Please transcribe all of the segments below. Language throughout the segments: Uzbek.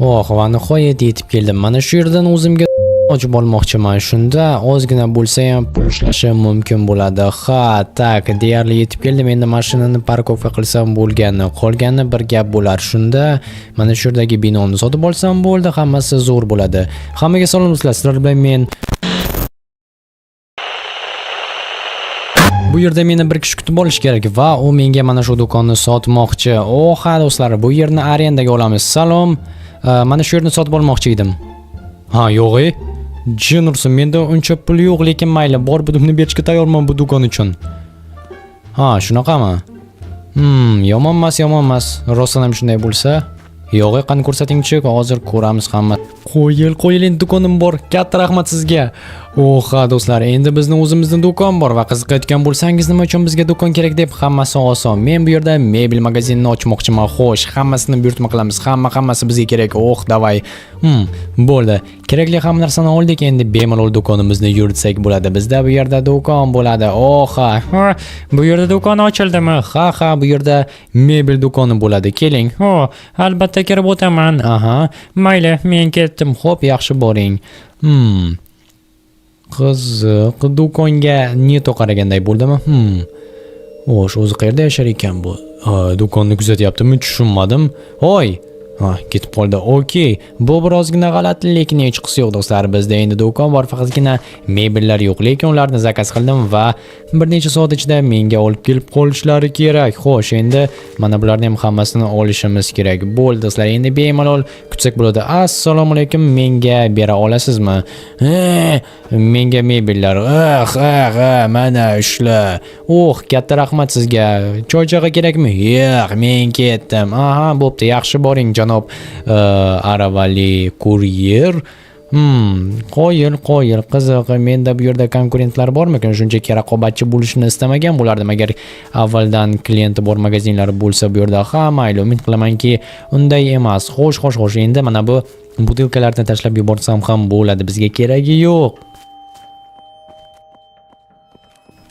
Oh, va nihoyat yetib keldim. Mana shu yerdan o'zimga ochib olmoqchiman. Shunda ozgina bo'lsa ham pul ishlashim mumkin bo'ladi. Ha, так, deyarli yetib keldim. Endi mashinani парковка qilsam bo'lgani, qolgani bir gap bo'lar. Shunda mana shu yerdagi binoni sotib olsam bo'ldi, hammasi zo'r bo'ladi. Hammaga salom do'stlar, sizlar bilan men. Bu yerda meni bir kishi kutib olish kerak va u menga mana shu do'konni sotmoqchi. Oh, ha do'stlar, bu yerni arendaga olamiz. Salom. Mana shu yerni sotib olmoqchi edim. Ha, yo'q e. Jin ursin, menda uncha pul yo'q, lekin mayli, bor budimni berishga tayyorman bu do'kon uchun. Ha, shunaqami? Yomon emas, yomon emas. Rostdan ham shunday bo'lsa. Yo'q, e, qani ko'rsatingchi, hozir ko'ramiz hamma. Qo'yil, qo'yil, endi do'konim bor. Katta rahmat sizga. Oha do'stlar, endi bizni o'zimizni do'kon bor va qiziqayotgan bo'lsangiz, nima uchun bizga do'kon kerak deb, hammasi oson. Men bu yerda mebel magazinini ochmoqchiman. Xo'sh, hammasini buyurtma qilamiz. Hammasi bizga kerak. Oh, давай. Bo'ldi. Kerakli hamma narsani oldik, endi bemalol do'konimizni yuritsak bo'ladi. Bizda bu yerda do'kon bo'ladi. Oha. Ha, bu yerda do'kon ochildimi? Ha, ha, bu yerda mebel do'koni bo'ladi. Keling. Ho, albatta kirib o'taman. Aha. Mayli, men ketdim. Xo'p, yaxshi boring. Qiziq, do'konga neto qaraganday bo'ldimi? Xo'sh, o'zi qayerda yashar ekan bu? Ha, do'konni kuzatyaptimi? Tushunmadim. Hoy! Ha, ketib qoldi. Okey. Bu birozgina g'alati, lekin hech qisi yo'q do'stlar. Bizda endi do'kon bor, faqatgina mebellar yo'q, lekin ularni zakaz qildim va bir necha soat ichida menga olib kelib qolishlari kerak. Xo'sh, endi mana bularni ham hammasini olishimiz kerak. Bo'ldi do'stlar, endi bemalol kutsak bo'ladi. Assalomu alaykum, menga bera olasizmi? Menga mebellar. Ah, ah, ah, mana ushla. Oh, katta rahmat sizga. Choy chog'i kerakmi? Yo'q, men ketdim. Aha, bo'pti, yaxshi boring, janob aravali kuryer. Qoyil, qoyil, qiziq. Menda bu yerda konkurentlar bormikan? Shunchaki raqobatchi bo'lishni istamagan bo'lardim agar avvaldan klienti bor magazinlar bo'lsa bu yerda. Ha, mayli, umid qilamanki, unday emas. Xo'sh, xo'sh, xo'sh, endi mana bu butilkalarni tashlab yuborsam ham bo'ladi. Bizga keragi yo'q.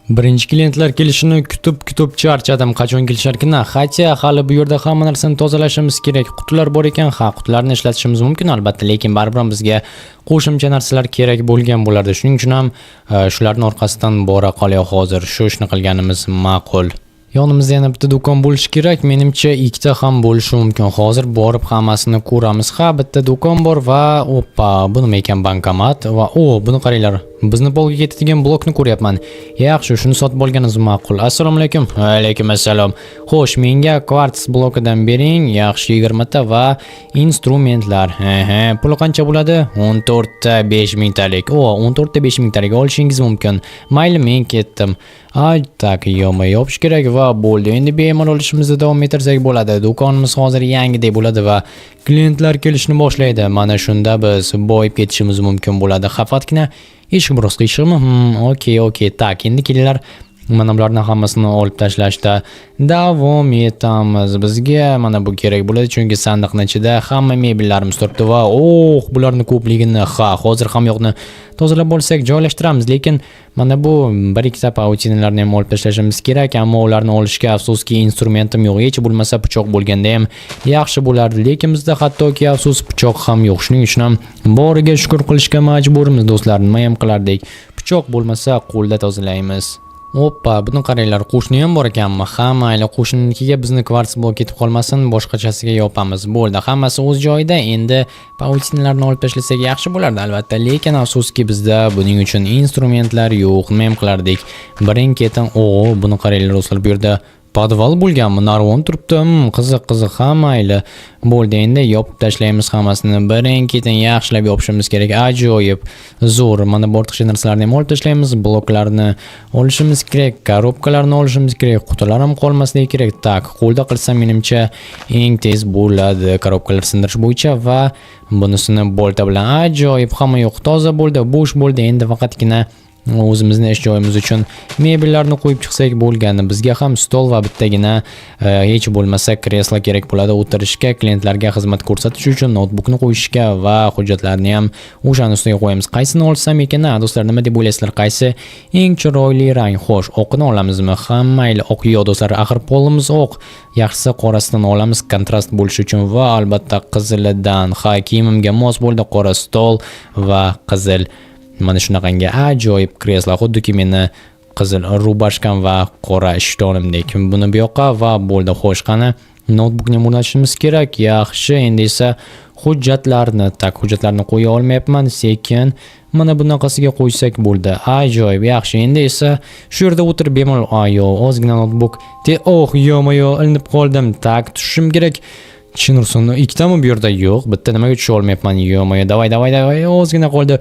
Birinchi klientlar kelishini kutib-kutib charchadim. Qachon kelisharkin? Hatya hali bu yerda hamma narsani tozalashimiz kerak. Qutilar bor ekan, ha, qutilarni ishlatishimiz mumkin albatta, lekin baribir ham bizga qo'shimcha narsalar kerak bo'lgan bo'lardi. Shuning uchun ham shularning orqasidan bora qolay hozir. Shu ishni qilganimiz ma'qul. Yonimizda yana bitta do'kon bo'lishi kerak. Menimcha ikkita ham bo'lishi mumkin. Hozir borib hammasini ko'ramiz. Ha, bitta do'kon bor va oppa, bu nima ekan, bankomat va o, buni qaranglar. Bizni polga ketadigan blokni ko'ryapman. Yaxshi, shuni sotib olganimiz ma'qul. Assalomu alaykum. Alaykum assalom. Xo'sh, menga kvarts blokidan bering. Yaxshi, 20 ta va instrumentlar. He, he, puli qancha bo'ladi? 14 ta 5 mingtalik. O, 14 ta 5 mingtalik olishingiz mumkin. Mayli, men ketdim. Ay, так, yoma yopish kerak va bo'ldi. Endi bemalol ishimizni davom ettirsak bo'ladi. Do'konimiz hozir yangidek bo'ladi va klientlar kelishni boshlaydi. Mana shunda biz boyib ketishimiz mumkin bo'ladi. Faqatgina eshik biroz qiyshiqmi? Okey, okey. Так, endi kelinglar, mana bularni hammasini olib tashlashda davom etamiz. Bizga mana bu kerak bo'ladi, chunki sandiqning ichida hamma mebellarimiz turibdi va oh, bularni ko'pligini, ha, hozir ham yo'qni tozalab olsak joylashtiramiz, lekin mana bu bir ikkita pautinalarni ham olib tashlashimiz kerak, ammo ularni olishga afsuski instrumentim yo'q. Hech bo'lmasa pichoq bo'lganda ham yaxshi bo'lardi, lekin bizda hattoki afsus pichoq ham yo'q. Shuning uchun ham boriga shukr qilishga majburmiz do'stlar. Nima ham qilardik? Pichoq bo'lmasa qo'lda tozalaymiz. Oppa, buni qaranglar, qo'shni ham bor ekanmi? Ha, mayli, qo'shninikiga bizni kvarts blok ketib qolmasin, boshqachasiga yopamiz. Bo'ldi, hammasi o'z joyida. Endi pautinalarni olib tashlasak yaxshi bo'lardi albatta, lekin afsuski bizda buning uchun instrumentlar yo'q. Nima ham qilardik? Birin ketin, o, buni qaranglar do'stlar, bu yerda podval bo'lganmi? Narvon turibdi. Qiziq, qiziq, ha, mayli. Bo'ldi, endi yopib tashlaymiz hammasini. Birin ketin yaxshilab yopishimiz kerak. Ajoyib. Zo'r. Mana bu ortiqcha narsalarni ham olib tashlaymiz. Bloklarni olishimiz kerak, korobkalarni olishimiz kerak, qutilar ham qolmasligi kerak. Так, qo'lda qilsam menimcha eng tez bo'ladi korobkalar sindirish bo'yicha va bunisini bolta bilan ajoyib, hamma yo'q toza bo'ldi, bo'sh bo'ldi. Endi faqatgina O'zimizni ish joyimiz uchun mebellarni qo'yib chiqsak bo'lgani. Bizga ham stol va bittagina hech bo'lmasa kreslo kerak bo'ladi o'tirishga, klientlarga xizmat ko'rsatish uchun noutbukni qo'yishga va hujjatlarni ham o'shani ustiga qo'yamiz. Qaysini olsam ekan, ha, do'stlar, nima deb o'ylaysizlar? Qaysi eng chiroyli rang? Xo'sh, oqini olamizmi? Ha, mayli, oq yo'q do'stlar, axir polimiz oq. Yaxshisi qorasidan olamiz kontrast bo'lishi uchun va albatta qizilidan. Ha, kiyimimga mos bo'ldi qora stol va qizil mana shunaqangi ajoyib kreslo, xuddiki meni qizil рубашка m va qora ishtonimdek. Buni bu yoqqa va bo'ldi. Xo'sh, qani noutbukni ham o'rnatishimiz kerak. Yaxshi, endi esa hujjatlarni, так, hujjatlarni qo'ya olmayapman, sekin mana bunaqasiga qo'ysak bo'ldi. Ajoyib, yaxshi. Endi esa shu yerda o'tirib bemalol, ayo, ozgina noutbuk. Te, oh, ё-моё, ilinib qoldim. Так, tushishim kerak. Chin ursin, ikkitami bu yerda? Yo'q, bitta, nimaga tusha olmayapman? Ё-моё, давай, давай, давай, ozgina qoldi.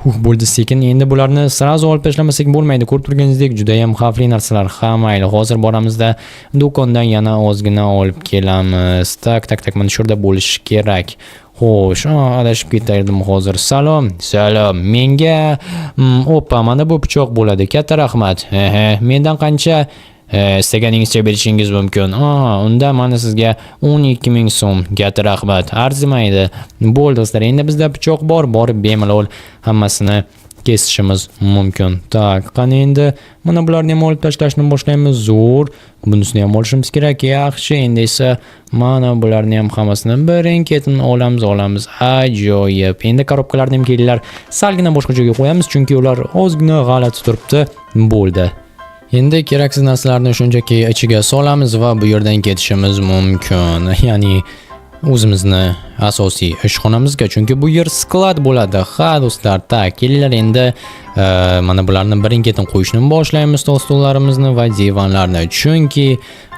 Huh, bo'ldi, sekin. Endi bularni сразу olib tashlamasak bo'lmaydi. Ko'rib turganingizdek, juda ham xavfli narsalar. Ha, mayli, hozir boramizda do'kondan yana ozgina olib kelamiz. Так, так, так, mana shu yerda bo'lishi kerak. Xo'sh, adashib ketardim hozir. Salom, salom. Menga oppa, mana bu pichoq bo'ladi. Katta rahmat. Ehe, mendan qancha? Istaganingizcha berishingiz mumkin. Unda mana sizga 12 ming so'm. Katta rahmat. Arzimaydi. Bo'ldi do'stlar, endi bizda pichoq bor, borib bemalol hammasini kesishimiz mumkin. Так, qani endi mana bularni ham olib tashlashni boshlaymiz. Zo'r. Bunisini ham olishimiz kerak. Yaxshi, endi esa mana bularni ham hammasini birin-ketin olamiz, olamiz. Ajoyib. Endi коробка larni ham kelinglar salgina boshqa joyga qo'yamiz, chunki ular ozgina g'alati turibdi. Bo'ldi. Endi keraksiz narsalarni shunchaki ichiga solamiz va bu yerdan ketishimiz mumkin. Ya'ni o'zimizni asosiy ishxonamizga, chunki bu yer склад bo'ladi. Ha, do'stlar, так, kelinglar endi mana bularni birin-ketin qo'yishni boshlaymiz, stol stullarimizni va divanlarni, chunki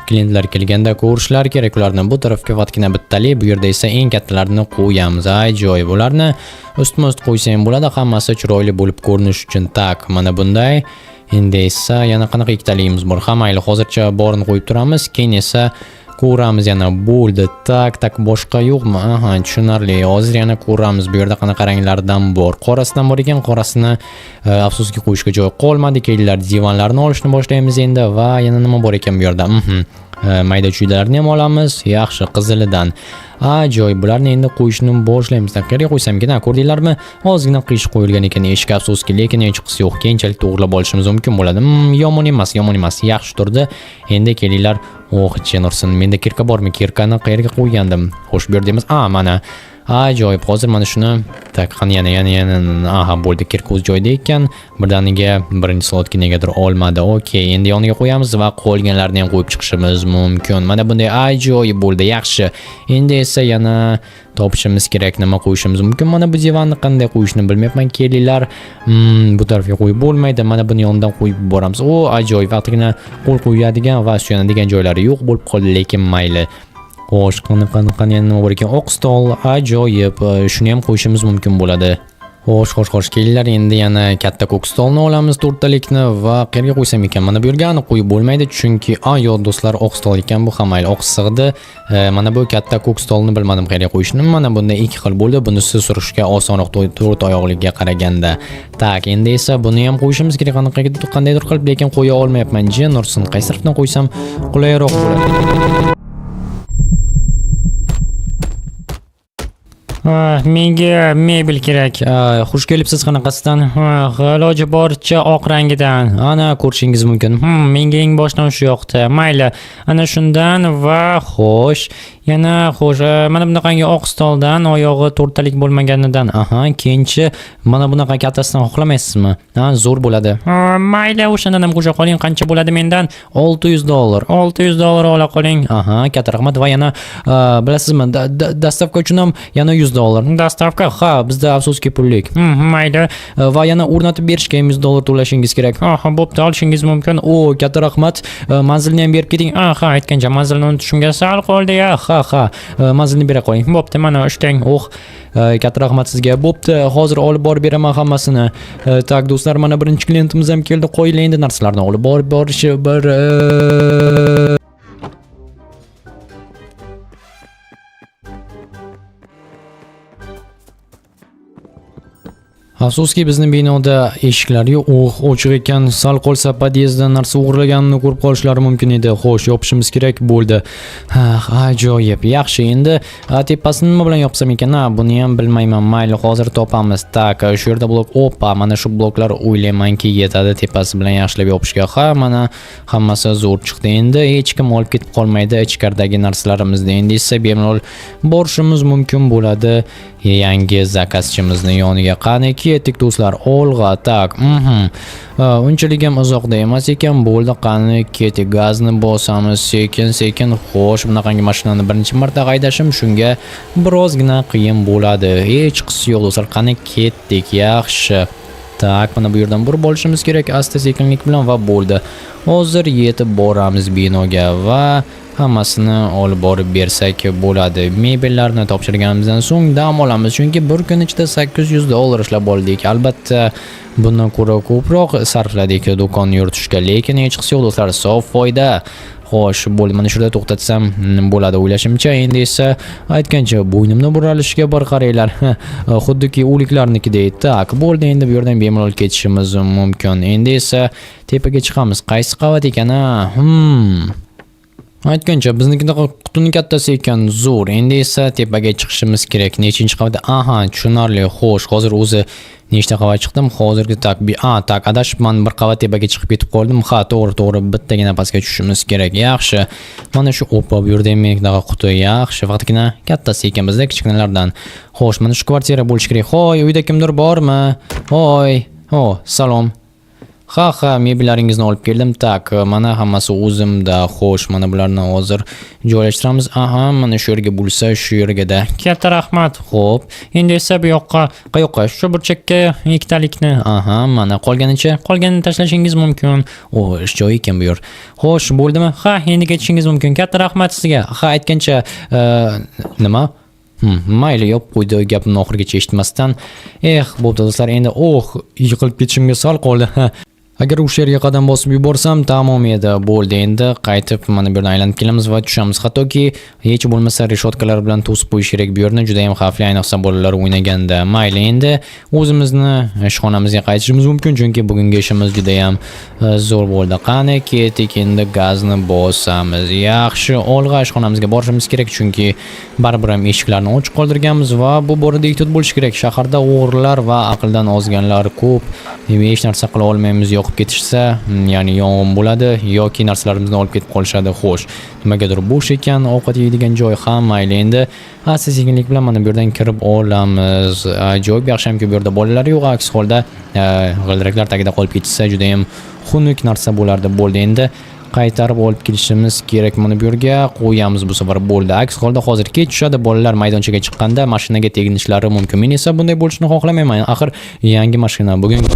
klientlar kelganda ko'rishlari kerak ularni. Bu tarafga faqatgina bittali, bu yerda esa eng kattalarini qo'yamiz. Ajoyib. Ularni ustma-ust qo'ysa ham bo'ladi, hammasi chiroyli bo'lib ko'rinishi uchun. Так, mana bunday. Endi esa yana qanaqa ikkitaligimiz bor? Ha, mayli, hozircha borini qo'yib turamiz, keyin esa ko'ramiz yana. Bo'ldi. Так, так, boshqa yo'qmi? Aha, tushunarli. Hozir yana ko'ramiz bu yerda qanaqa ranglardan bor. Qorasidan bor ekan, qorasini afsuski qo'yishga joy qolmadi. Kelinglar, divanlarni olishni boshlaymiz endi va yana nima bor ekan bu yerda? Mayda chuydalarni ham olamiz. Yaxshi, qizilidan. Ajoyib. Bularni endi qo'yishni boshlaymiz. Qayerga qo'ysam ekan? Ko'rdinglarmi? Ozgina qiyshiq qo'yilgan ekan eshik, afsuski, lekin hech yo'q. Keyinchalik to'g'rilab olishimiz mumkin bo'ladi. Yomon emas, yomon emas. Yaxshi turdi. Endi kelinglar. Oh, ursin. Menda кирка bormi? Кирка ni qayerga qo'ygandim? Xo'sh, bu yerda emas. A, mana. Ajoyib. Hozir mana shuni, так, qani yana yana yana, aha, bo'ldi. Кирка o'z joyida ekan. Birdaniga birinchi slotga negadir olmadi. Okey, endi yoniga qo'yamiz va qolganlarini ham qo'yib chiqishimiz mumkin. Mana bunday ajoyib bo'ldi. Yaxshi. Endi esa yana topishimiz kerak, nima qo'yishimiz mumkin. Mana bu divanni qanday qo'yishni bilmayapman. Kelinglar, bu tarafga qo'yib bo'lmaydi. Mana buni yonidan qo'yib boramiz. O, ajoyib. Faqatgina qo'l qo'yadigan va suyanadigan joylari yo'q bo'lib qoldi, lekin mayli. Xo'sh, qani qani qani yana nima bor ekan? Oq stol, ajoyib. Shuni ham qo'yishimiz mumkin bo'ladi. Xo'sh, xo'sh, xo'sh, kelinglar endi yana katta ko'k stolni olamiz, to'rttalikni va qayerga qo'ysam ekan? Mana bu yerga aniq qo'yib bo'lmaydi, chunki yo'q do'stlar, oq stol ekan bu, ham mayli, oq sig'di. Mana bu katta ko'k stolni bilmadim qayerga qo'yishni. Mana bunda ikki xil bo'ldi. Bunisi surishga osonroq to'rt oyoqliga qaraganda. Так, endi esa buni ham qo'yishimiz kerak qanaqadir qandaydir qilib, lekin qo'ya olmayapman. Jin ursin, qaysi tarafdan qo'ysam qulayroq bo'ladi. Menga mebel kerak. Xush kelibsiz, qanaqasidan? Iloji boricha oq rangidan. Ana, ko'rishingiz mumkin. Menga eng boshidan shu yoqdi. Mayli, ana shundan va Xo'sh, yana xo'sh, mana bunaqangi oq stoldan, oyog'i to'rttalik bo'lmaganidan. Aha, keyinchi mana bunaqa kattasidan xohlamaysizmi? Ha, zo'r bo'ladi. Mayli, o'shandan ham qo'sha qoling. Qancha bo'ladi mendan? 600 dollar. 600 dollar ola qoling. Aha, katta rahmat va yana bilasizmi, доставка uchun ham yana 100 dollar. Доставка? Ha, bizda afsuski pullik. Mayli. Va yana o'rnatib berishga ham 100 dollar to'lashingiz kerak. Aha, bo'pti, olishingiz mumkin. O, katta rahmat. Manzilni ham berib keting. Aha, aytgancha manzilni unutishimga sal qoldi ya. Ha, ha, manzilni bera qo'ying. Bo'pti, mana ushlang. Oh, katta rahmat sizga. Bo'pti, hozir olib borib beraman hammasini. Так, do'stlar, mana birinchi klientimiz ham keldi. Qo'yinglar endi narsalarni olib borib borishi bir Afsuski, bizni binoda eshiklar yo'q. Oh, ochiq ekan. Sal qolsa podyezddan narsa o'g'irlaganini ko'rib qolishlari mumkin edi. Xo'sh, yopishimiz kerak bo'ldi. Ha, ajoyib. Yaxshi, endi tepasini nima bilan yopsam ekan? Ha, buni ham bilmayman. Mayli, hozir topamiz. Так, shu yerda blok. Opa, mana shu bloklar o'ylaymanki yetadi tepasi bilan yaxshilab yopishga. Ha, mana hammasi zo'r chiqdi. Endi hech kim olib ketib qolmaydi ichkaridagi narsalarimizni. Endi esa bemalol borishimiz mumkin bo'ladi yangi zakazchimizni yoniga. Qani, ketdik, do'stlar. Olg'a, так. Unchalik ham uzoqda emas ekan. Bo'ldi, qani ketdik. Gazni bosamiz sekin sekin. Xo'sh, bunaqangi mashinani birinchi marta haydashim, shunga birozgina qiyin bo'ladi. Hech qisi yo'q, do'stlar. Qani ketdik. Yaxshi. Так, mana bu yerdan burib olishimiz kerak asta sekinlik bilan va bo'ldi. Hozir yetib boramiz binoga va hammasini olib borib bersak bo'ladi. Mebellarni topshirganimizdan so'ng dam olamiz, chunki bir kun ichida 800 dollar ishlab oldik. Albatta, bundan ko'ra ko'proq sarfladik do'konni yuritishga, lekin hech qisi yo'q, do'stlar, sof foyda. Xo'sh, bo'ldi, mana shu yerda to'xtatsam bo'ladi o'ylashimcha. Endi esa aytgancha bo'ynimni buralishiga bir qaranglar. Xuddiki o'liklarnikidek. Так, bo'ldi, endi bu yerdan bemalol ketishimiz mumkin. Endi esa tepaga chiqamiz. Qaysi qavat ekan, a? Aytgancha biznikida qutini kattasi ekan, zo'r. Endi esa tepaga chiqishimiz kerak. Nechinchi qavatda? Aha, tushunarli. Xo'sh, hozir o'zi nechta qavat chiqdim? Hozirgi так, a, так, adashibman, bir qavat tepaga chiqib ketib qoldim. Ha, to'g'ri, to'g'ri, bittagina pastga tushishimiz kerak. Yaxshi. Mana shu, opa, bu yerda ham bunaqa quti. Yaxshi, faqatgina kattasi ekan bizda kichkinalardan. Xo'sh, mana shu kvartira bo'lishi kerak. Hoy, uyda kimdir bormi? Hoy. O, salom. Ha, mebellaringizni olib keldim. Так, mana hammasi o'zimda. Xo'sh, mana bularni hozir joylashtiramiz. Aha, mana shu yerga bo'lsa, shu yerga-da. Katta rahmat. Xo'p, Endi esa bu yoqqa, qayoqqa? Shu burchakka ikkitalikni. Aha, mana qolganicha. Qolganini tashlashingiz mumkin. O, ish joyi ekan bu yer. Xo'sh, bo'ldimi? Ha, endi ketishingiz mumkin. Katta rahmat sizga. Ha, aytgancha, nima? Mayli, yopib qo'ydi gapimni oxirigacha eshitmasdan. Eh, bo'pti, do'stlar, endi oh, yiqilib ketishimga sal qoldi. Agar o'sha yerga qadam bosib yuborsam, tamom edi. Bo'ldi, endi qaytib mana bu yerdan aylanib kelamiz va tushamiz. Hattoki hech bo'lmasa reshotkalar bilan to'sib qo'yish kerak bu yerni, juda ham xavfli, ayniqsa bolalar o'ynaganda. Mayli, endi o'zimizni ishxonamizga qaytishimiz mumkin, chunki bugungi ishimiz juda ham zo'r bo'ldi. Qani, ketdik, endi gazni bosamiz. Yaxshi, olg'a ishxonamizga borishimiz kerak, chunki baribir ham eshiklarni ochiq qoldirganmiz va bu borada ehtiyot bo'lish kerak. Shaharda o'g'rilar va aqldan ozganlar ko'p. Hech narsa qila olmaymiz, yoqib ketishsa, ya'ni yong'in bo'ladi yoki narsalarimizni olib ketib qolishadi. Xo'sh, nimagadir bo'sh ekan ovqat yeydigan joy ham. Mayli, endi asta sekinlik bilan mana bu yerdan kirib olamiz. Ajoyib, yaxshi hamki bu yerda bolalar yo'q, aks holda g'ildiraklar tagida qolib ketishsa juda ham xunuk narsa bo'lardi. Bo'ldi, endi qaytarib olib kelishimiz kerak, mana bu yerga qo'yamiz bu safar. Bo'ldi. Aks holda hozir kech tushadi, bolalar maydonchaga chiqqanda mashinaga teginishlari mumkin. Men esa bunday bo'lishini xohlamayman, axir yangi mashina bugun.